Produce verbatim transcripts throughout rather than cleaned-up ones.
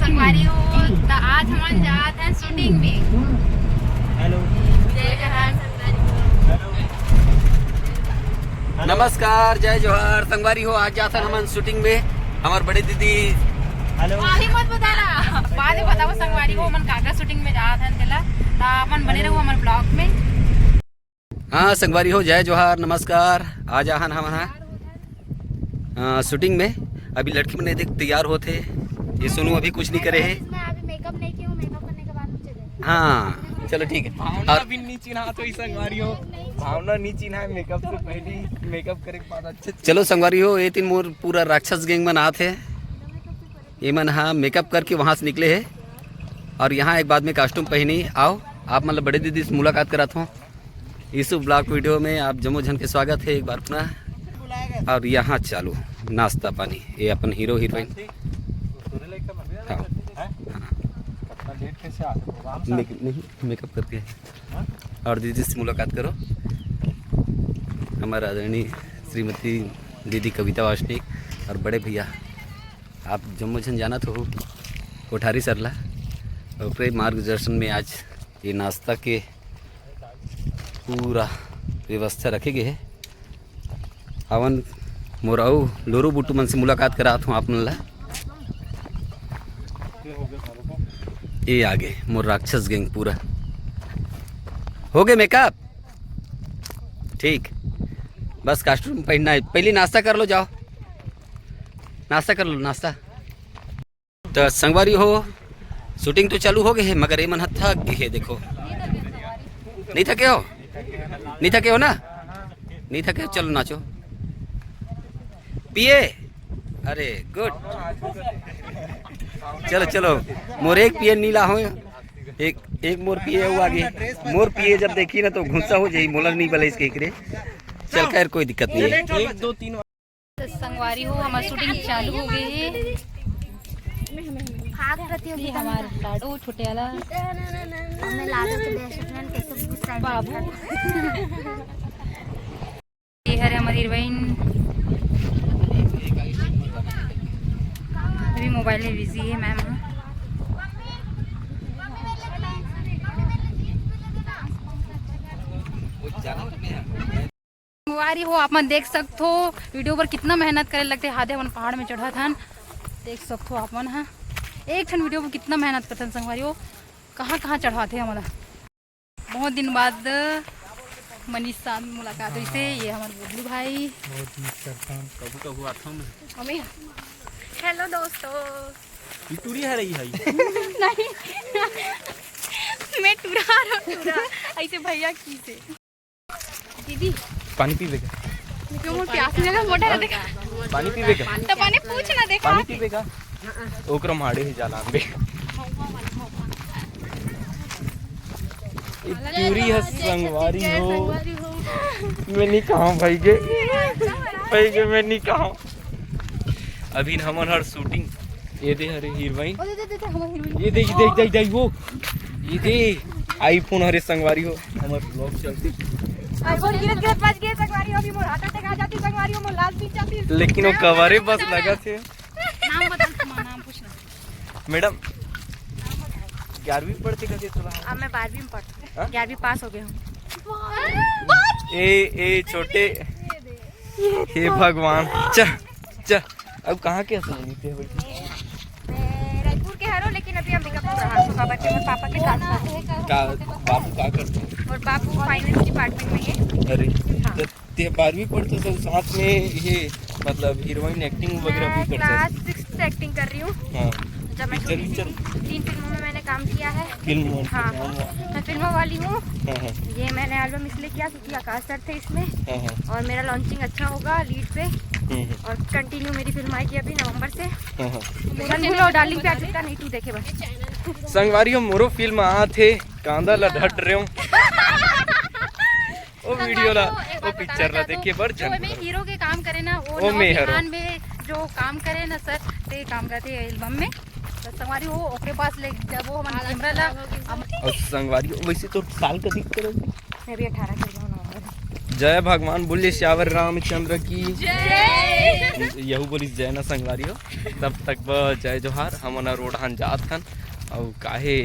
संगवारी हो, त आज हमन जात हन शूटिंग में। हेलो। जय जोहार संगवारी हो। नमस्कार, जय जोहार संगवारी हो। आज जात हन हमन शूटिंग में, हमर बड़े दीदी। हेलो। अभी मत बताना, बाद में बताओ संगवारी हो, हमन काकर शूटिंग में जात हन तेला। त अपन बने रहो हमर ब्लॉग में। हाँ संगवारी हो, जय जोहार, नमस्कार। आज आहन हमन हा, हाँ, शूटिंग में। अभी लड़की मन देख तैयार होत हे, ये सोनू अभी कुछ नहीं करे हे। मैं अभी मेकअप नहीं किया हूँ, मेकअप करने के बाद मुझे दे। हाँ, चलो ठीक है। भावना और भी नहीं चिन्हा तो इस संगवारी हो, भावना नहीं चिन्हा है मेकअप से पहले ही, मेकअप करे के बाद अच्छे। चलो संगवारी हो, ये तीन मोर पूरा राक्षस गैंग मन आत हे। ये मन हा मेकअप करके वहाँ से निकले हे और यहाँ एक बाद में कॉस्ट्यूम पहनी। आओ, आप मतलब बड़े दीदी से मुलाकात करात हो। इस ब्लॉग वीडियो में आप जम्मो झन के स्वागत है एक बार पुनः। और यहाँ चालू नाश्ता पानी, ये अपन हीरो हीरोइन। हाँ। हाँ। मेक-, नहीं, मेकअप करके। और दीदी से मुलाकात करो, हमारा आदरणीय श्रीमती दीदी कविता वासनिक और बड़े भैया, आप जम्मो झन जानत हो कोठारी सरला, ओकरे मार्गदर्शन में आज ये नाश्ता के पूरा व्यवस्था रखे गए हे। अवन मोर अउ लोरू बुटू मन से मुलाकात करात हूँ आप मन ला। ये आगे मोर राक्षस गैंग पूरा हो गए मेकअप। ठीक, बस कॉस्ट्यूम पहनना है। पहले नाश्ता कर लो, जाओ नाश्ता कर लो, नाश्ता। त संगवारी हो, शूटिंग तो चालू हो गए हे, मगर ये मन ह थक गए हे। देखो, नहीं थके हो, नहीं थके हो ना, नहीं थके हो, चलो नाचो। पिए, अरे गुड, चलो चलो, मोर एक पिए नीला हो, एक एक मोर पिए हुआ आगे। मोर पिए जब देखी ना तो गुस्सा हो जाई, मोला नहीं बलाइस कह करे। चल खैर, कोई दिक्कत नहीं है। एक दो तीन। त संगवारी हो, हमार शूटिंग चालू हो गई हे। भाग प्रतियोगिता ये हमार लाडो छोटे वाला। हमें लाडो के बेस्ट फ्रेंड कैसे गुस्सा बाबू। ये हरे हमारी हीरोइन, अभी मोबाइल में बिजी है मैम। संगवारी हो, आप मन देख सकथो, वीडियो बर कितना मेहनत करे लगथे। हादे हमन पहाड़ में चढ़त हन, देख सकथो आप मन ह। एक ठन वीडियो बर कितना मेहनत करथन संगवारी हो, कहाँ कहाँ चढ़ाथे हमन ला। बहुत दिन बाद मनीषा से मुलाकात होइसे। ये हमर बुबलू भाई। बहुत मिस करथन। कभू कभू आथन। हमें हेलो दोस्तों। ये टूरी है रही है। नहीं, मैं टूरा रहा टूरा। ऐसे भैया की से। दीदी, पानी पीबे का? क्यों मोर प्यास नहीं लगा? मोटा ना देखा। पानी पीबे का? तो पानी पूछ ना देखा। पानी पीबे का? ओकरा माड़े ही जाला आंबे। ये टूरी ह संगवारी हो। मैं नहीं कहा भाई के, भाई के मैं नहीं कहा। अभी हमन हर शूटिंग, ये दे हरे हीरोइन। ओ, दे, दे, दे, दे, हमर हीरोइन। ये दे, ये दे, ये दे, ये दे, वो। ये दे, iPhone हरे संगवारी हो, हमर ब्लॉग चलती। iPhone गिरत, गिरत बच गए संगवारी हो, अभी मोर हार्ट अटैक आ जाती संगवारी हो, मोर लाश पी जाती। लेकिन वो कवरे बस लगा थे। नाम बता, तुम्हारा नाम पूछना। मैडम, ग्यारहवीं पढ़ते का दे तोला? अब मैं बारहवीं में पढ़ती हूँ। हाँ? ग्यारहवीं पास हो गया हूँ। ए, ए, छोटे। हे भगवान। च, च। अब कहाँ के हसन नीते हो? मैं रायपुर के हरो, लेकिन अभी अंबिकापुर रहा। सुबह बच्चे में पापा के ट्रांसफर। का, बाबू का करते हैं? और बाबू फाइनेंस डिपार्टमेंट में है। अरे, हाँ। ते बारहवीं पढ़ते तो साथ में ये, मतलब, हीरोइन एक्टिंग वगैरह भी मैं करते हैं? क्लास सिक्स से एक्टिंग कर रही हूँ। हाँ। जब मैं पिक्चर, छोटी थी, पिक्चर? तीन फिल्मों में मैंने काम किया है। फिल्म वाली हाँ। फिल्म वाली। मैं फिल्मों वाली हूँ। हाँ, हाँ। ये मैंने एल्बम इसलिए किया क्योंकि आकाश सर थे इसमें। हाँ, हाँ। और मेरा लॉन्चिंग अच्छा होगा लीड पे। हम्म, हम्म। और कंटिन्यू मेरी फिल्म आएगी अभी नवंबर से। हाँ, हाँ। भूलो डार्लिंग प्यार झुकता नहीं, टू देखे बस। संगवारी हो, मोरो फिल्म आत हे, कांदा ला ढट रहे हो। ओ वीडियो ला, ओ पिक्चर ला देख के बड़ झन। हीरो के काम करे ना, वो ओ नवा मेहर। बिहान में जो काम करे ना सर, ते काम करते हैं एल्बम में। तो संगवारी हो, ओके पास ले जब वो हमारे कैमरा ला। और संगवारी हो, वैसे तो साल का दिख करे। मैं भी अठारह के हो जाऊँ नवंबर। जय भगवान, बोलिए सियावर रामचंद्र की। यहू बोलिस जय ना संगवारी हो। तब तक ब जय जोहार। हमन ह रोड हन जात हन, अउ काहे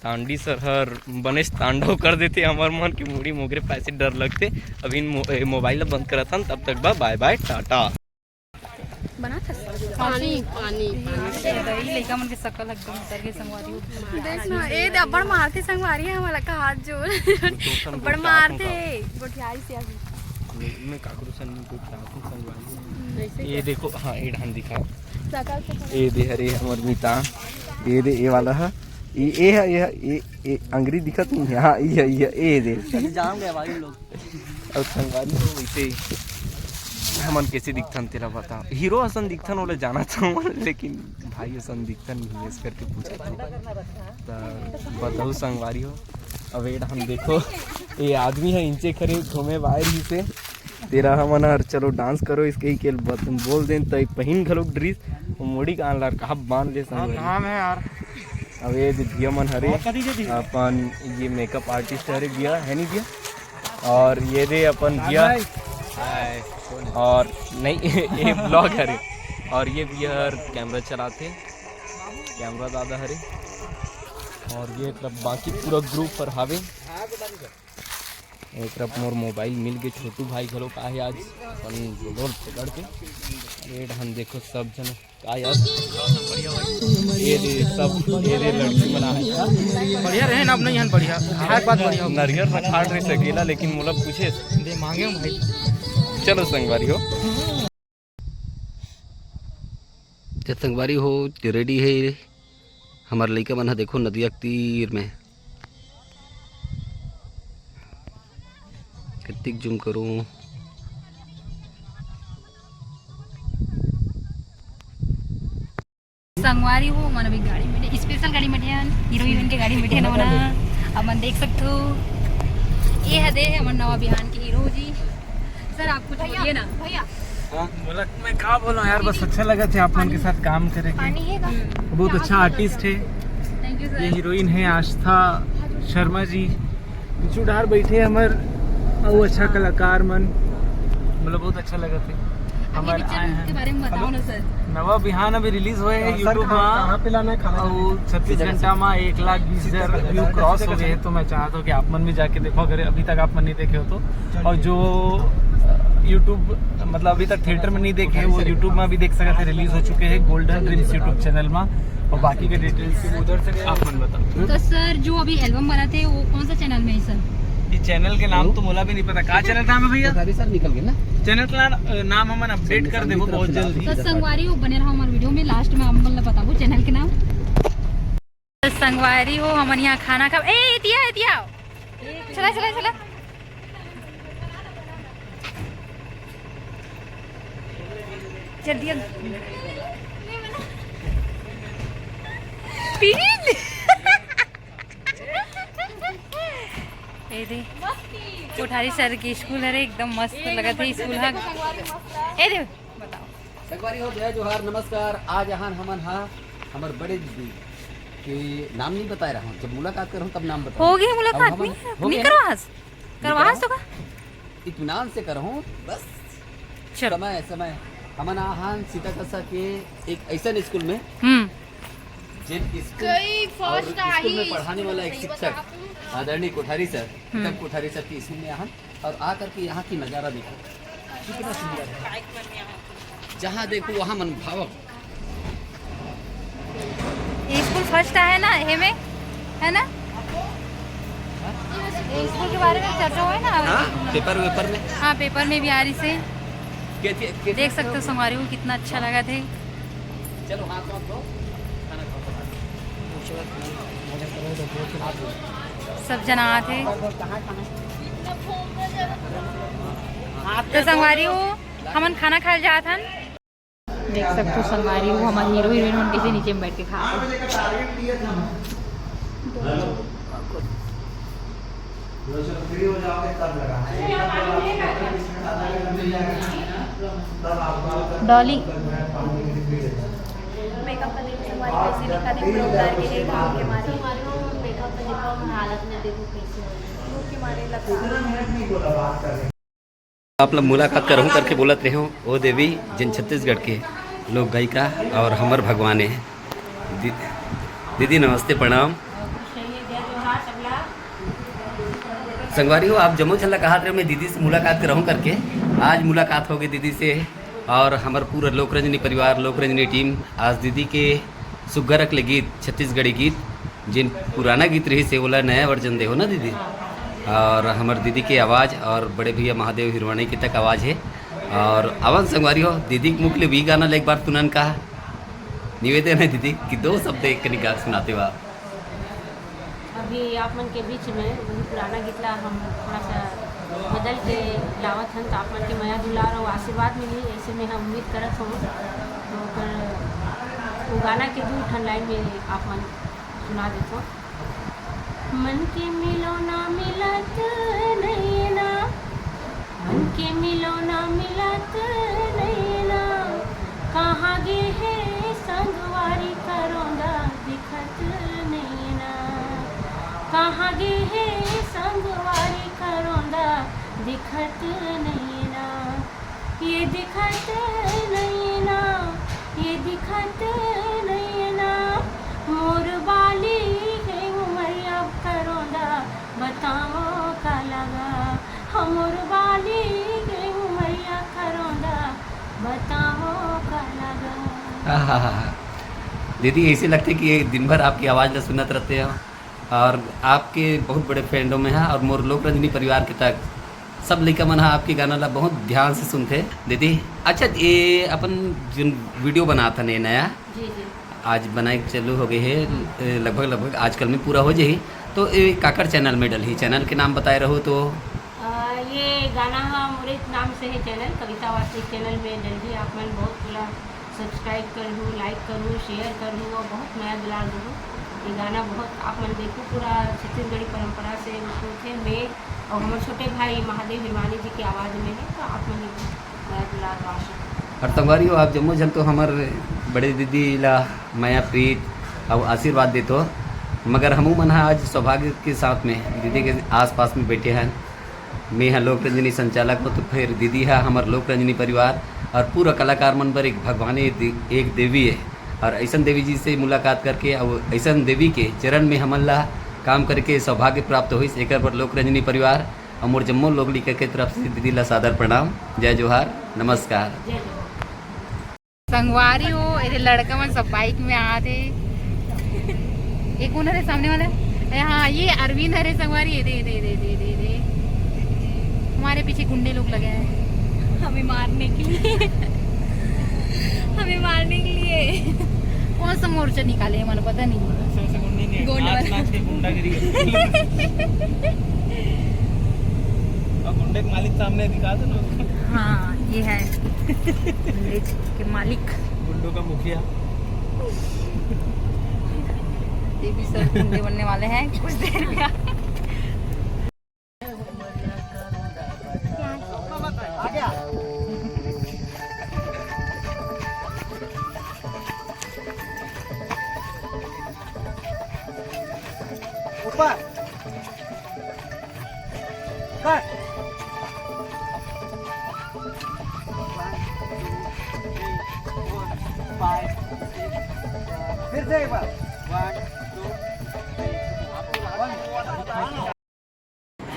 तांडी सर हर बनेच तांडव कर देथे हमर मन के मुड़ी मोगरे पासे डर लगथे। अभी इन मो-, ए, मोबाइल ला बंद करत हन, तब तक ब बाय बाय टाटा। बना था? पानी, पानी, पानी। दही लइका मन के शकल एकदम उतर के संगवारी हो। देख ना, ए दे अब्बड़ मारथे संगवारी, हमला का हाथ जोड़। अब्बड़ मारथे, गोठियाई से अभी। मैं, मैं काकरो सन नहीं गोठियाथों संगवारी। ये देखो, हाँ, ये ढान दिखा। शकल से ए दे हरे हमर मितान, ए दे ए वाला ह, ए, ए ह, ए ह, ए, ए अंगरी दिखत नहीं है, हाँ, ए ह, ए ह, ए दे। अभी जाम गए भाई लोग। अउ संगवारी हो वैसे हमन कैसे दिखथन तेला बता। हीरो असन दिखथन ओला जानत हूँ, लेकिन भाई असन दिखथन नहीं, इस करके पूछत हूँ। त बताऊ संगवारी हो, अब एड हम देखो, ये आदमी है इंचे खरे घूमे बाहर ही से। तेरा हमन हर चलो डांस करो इसके ही के बत-, बोल देन त पहिन घलोक ड्रेस, मोड़ी कान लार कहा बांध ले संग हाँ, घरी। काम है यार। अब ये दे भैया मन हरे, बहुत कभी दे दी। अपन ये मेकअप आर्टिस्ट हरे भैया, है नहीं भैया? और ये दे अपन भैया, हाय। और नहीं, ये ब्लॉग हरे, और ये भैया हर कैमरा चलाते, कैमरा दादा हरे, और ये तरफ बाकी पूरा ग्रुप हर हावे। एक तरफ मोर मोबाइल मिल के छोटू भाई घलो का है आज अपन बोलोर पकड़ के। अरे ढन देखो सब जन का यार, ये दे सब, ये दे लड़की मन आहे। बढ़िया रहे ना, अब नहीं हन बढ़िया, खाए के बाद बढ़िया हो। नरियर न खाड़ रहे सकेला, लेकिन मोला पूछे दे मांगे हूँ भाई। चलो संगवारी हो। ते संगवारी हो, रेडी है हमर लइका मन ह, देखो नदिया के तीर में। कतिक जूम करूं? संगवारी हो, मन अभी गाड़ी में, स्पेशल गाड़ी में बैठे हन, हीरो हीरोइन के गाड़ी में बैठे हन ना। अब मन देख सकते हो, ये है दे हमर नवा बिहान के हीरो जी। सर, आप कुछ बोलिए ना। भैया। हाँ? बोला, मैं का बोलूं यार, बस अच्छा लगा थे आप मन के साथ काम करे के। पानी है का? हम्म। बहुत अच्छा आर्टिस्ट है। थैंक यू ये सर। हीरोइन है आस्था शर्मा जी। पीछू डार बैठे हमर अउ अच्छा कलाकार मन, मतलब बहुत अच्छा लगा थे। अभी हमर पिक्चर आए हैं। के बारे में बताओ ना सर। नवा बिहान अभी रिलीज हुए है यूट्यूब में। कहाँ पे लाना है खाना? अउ छत्तीस घंटा में एक लाख बीस हजार व्यू क्रॉस हो गए हैं, तो मैं चाहता हूँ कि आप मन भी जाके देखो, अगर अभी तक आप मन नहीं देखे हो तो। और जो यूट्यूब, मतलब अभी तक थिएटर में नहीं देखे हैं, वो यूट्यूब में भी देख सकते हैं, रिलीज हो चुके हैं गोल्डन ड्रीम्स यूट्यूब चैनल में। और बाकी के डिटेल्स उधर से आप मन बताओ। तो सर, जो अभी एल्बम बना थे, वो कौन सा चैनल में है सर? ये चैनल के नाम तो मोला भी नहीं पता। का चैनल था भैया? सर निकल गए ना। चैनल का नाम हमन अपडेट कर देबो बहुत जल्दी। तो संगवारी हो, बने रहो हमारे वीडियो में, लास्ट में हम मतलब बताबो चैनल के नाम। तो संगवारी हो, हमन यहाँ खाना खा, ए, एतिया, एतिया। चला, चला, चला। जल्दी, जल्दी। पीन। ए दे। कोठारी सर के स्कूल हरे, एकदम मस्त लगत है स्कूल हा। ए दे, बताओ। संगवारी हो, जय जोहार, नमस्कार। आज अहन हमन हा हमर बड़े दीदी के नाम नहीं बताए रहा हूँ, जब मुलाकात करहूँ तब नाम बताऊँ। हो गई मुलाकात, नहीं करवास? करवास तो का? इत्मीनान से करहूँ बस। चलो। समय, समय। हमन अहन सीताकसा के एक ऐसा स्कूल में, हम्म। जिन स्कूल कई और फर्स्ट स्कूल में आई, पढ़ाने वाला एक शिक्षक आदरणीय कोठारी सर, हम्म। तब कोठारी सर की स्कूल में अहन और आ करके यहाँ की नज़ारा देखो, कितना सुंदर है। जहाँ देखो वहाँ मन भावक। ये स्कूल फर्स्ट आए ना, हे में, है ना? ये स्कूल के बारे में चर्चा हुआ है ना? हाँ, पेपर वेपर में। हाँ, पेपर में भी आ रही से। देख सकते हो संगवारी हो, कितना अच्छा लगा थे। चलो, हाथ वाथ धो, खाना खाओ। सब जना आथे। तो संगवारी हो, हमन खाना खाए जात हन। देख सकते हो संगवारी हो, हमारे हीरो हीरोइन मन कैसे नीचे में बैठ के खाते हैं। डॉली। मेकअप का देखो संगवारी कैसे दिखा दे, पूरा उतार के है घाम के मारे। मेकअप का देखो, हालत में देखो कैसे हो। धूप के मारे लगा। आप लोग मुलाकात करहूँ करके बोलत रहे हो, ओ देवी जिन छत्तीसगढ़ के लोक गायिका और हमर भगवान है। दी-, दीदी नमस्ते, प्रणाम। संगवारी हो, आप जम्मो झन ला कहत रहे हो मैं दीदी से मुलाकात करहूँ करके, आज मुलाकात हो गई दीदी से। और हमर पूरा लोकरंजनी परिवार, लोकरंजनी टीम आज दीदी के सुग्घर अक ले गीत, छत्तीसगढ़ी गीत, जिन पुराना गीत रहिस हे, ओला नया वर्जन देहो ना दीदी। और हमर दीदी के आवाज़ और बड़े भैया महादेव हिरवानी के तक आवाज़ है। और आवन संगवारी हो, दीदी के मुख ले भी गाना ले एक बार सुनन का निवेदन है दीदी कि दो शब्द एक कनी गा सुनाते हो आप। अभी आप मन के बीच में वही पुराना गीत ला हम थोड़ा सा बदल के लावत हन, तो आप मन के मया दुलार और आशीर्वाद मिली, ऐसे मैं हम उम्मीद करत हूँ। तो ओकर वो गाना के दू ठन लाइन में आप मन सुना देथो। मन के मिलो ना मिलत नैना, मन के मिलो ना मिलत नैना, कहाँ गे हे संगवारी करोंदा दिखत नैना, कहाँ गे हे संगवारी करोंदा दिखत नैना। ये दिखत नैना, ये दिखत नैना, मोर बाली के उमरिया करोंदा बताओ का लगा, हमर बाली के उमरिया करोंदा बताओ का लगा। आहाहा। दीदी, ऐसे लगते कि ये दिन भर आपकी आवाज़ ला सुनत रहते हो। और आपके बहुत बड़े फैन हो मैं हा, और मोर लोक रंजनी परिवार के तक सब लइका मन हा आपके गाना ला बहुत ध्यान से सुनथे दीदी। अच्छा, ये अपन जोन वीडियो बनात हन ये नया, जी जी। आज बनाए के चालू हो गए है, ए, लगभग लगभग आजकल में पूरा हो जाही, तो ये काकर चैनल में डलही? चैनल के नाम बताए रहो तो। आ, ये गाना हा मोरे नाम से है चैनल, कविता वास्तविक चैनल में डलही। आप मन बहुत पूरा सब्सक्राइब करहू, लाइक करहू, शेयर करहू और बहुत मया दुलार दहू। ये गाना बहुत आप मन देखो, पूरा छत्तीसगढ़ी परंपरा से उसको थे मैं और हमर छोटे भाई महादेव हिरवानी जी के आवाज़ में है, तो आप मन देखो मया दुलार राशि। और संगवारी हो, आप जम्मो झन तो हमर बड़े दीदी ला मया प्रीत और आशीर्वाद देत हो, मगर हमू मन हा आज सौभाग्य के साथ में दीदी के आसपास में बैठे हैं। मैं हा लोक रंजनी संचालक हूँ, तो फिर दीदी हा हमर लोक रंजनी परिवार और पूरा कलाकार मन बर एक भगवान, एक दे-, एक देवी है। और ऐसन देवी जी से मुलाकात करके और ऐसन देवी के चरण में हमन ला काम करके सौभाग्य प्राप्त होइस, एकर बर लोक रंजनी परिवार और मोर जम्मो लोक लइका के तरफ से दीदी ला सादर प्रणाम, जय जोहार, नमस्कार। जय जोहार। संगवारी हो, एदे लड़का मन सब बाइक में आत हे। ये कौन हरे सामने वाला? अरे हाँ, ये अरविंद हरे संगवारी। ये दे, दे, दे। हमारे पीछे गुंडे लोग लगे हैं। हमें मारने के लिए। हमें मारने के लिए। कौन सा मोर्चा निकाले हैं, हमारा पता नहीं। ऐसे, ऐसे गुंडे नहीं, गोंड नाच, वाला। नाच के गुंडागिरी। और गुंडे के मालिक सामने दिखा दो ना। हाँ, ये है गुंडे के मालिक। गुंडों का मुखिया। ये भी सर गुंडे बनने वाले हैं कुछ देर में। ऊपर। कट। One, two, three, four, five, six, seven। फिर से एक बार। One, two, three, one।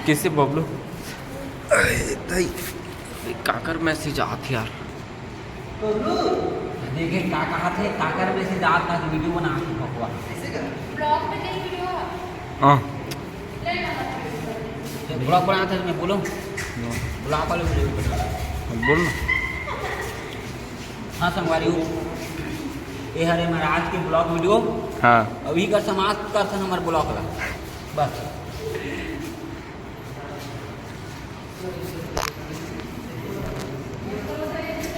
कैसे बबलू? अरे दाई, काकर मैसेज आत यार। देखे का कहा थे, काकर मैसेज आत ना, वीडियो बना के बकवा। ब्लॉग में देख वीडियो। हाँ। ब्लॉग बनात हस, मैं बोलूँ? ब्लॉग वाले वीडियो बना। बोल ना। हाँ संगवारी हो, ये हरे महाराज के ब्लॉग वीडियो। हाँ। अभी कर समाप्त करथन हमर ब्लॉग ला। बस।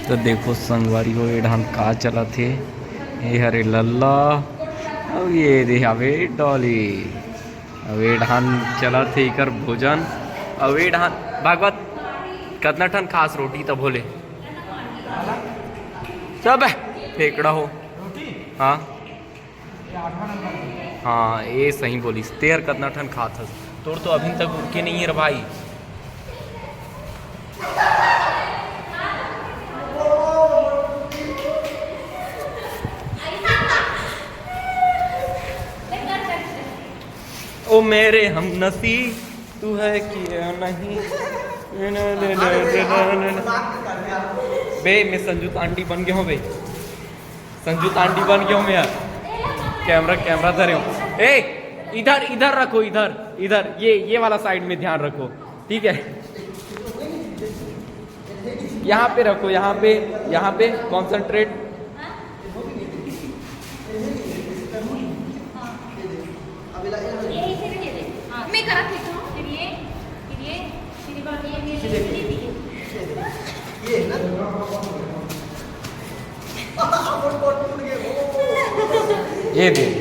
तो देखो संगवारी हो, ए ढान का चलत हे। ए हरे लल्ला, अउ ये दे हवे डॉली। अउ ए ढान चलत हे इकर भोजन। अउ ए ढान भागवत, कतना ठन खास रोटी तब होले? सब फेंकड़ा हो। हाँ। हाँ, ये सही बोलिस। तेहर कतना ठन खात हस? तोर तो अभी तक उरके नहीं है रे भाई। ओ मेरे हम नसीब, तू है कि नहीं? बे, मैं संजू तांडी बन गया हूँ बे। संजू तांडी बन गया हूँ मैं यार। कैमरा, कैमरा धरे हूँ। ए, इधर, इधर रखो, इधर, इधर, ये, ये वाला साइड में ध्यान रखो, ठीक है? यहाँ पे रखो, यहाँ पे, यहाँ पे कॉन्सेंट्रेट। मैं करा थे। फिर ये, फिर ये, फिर ये बार ये, ये, ये, ये। ये दे।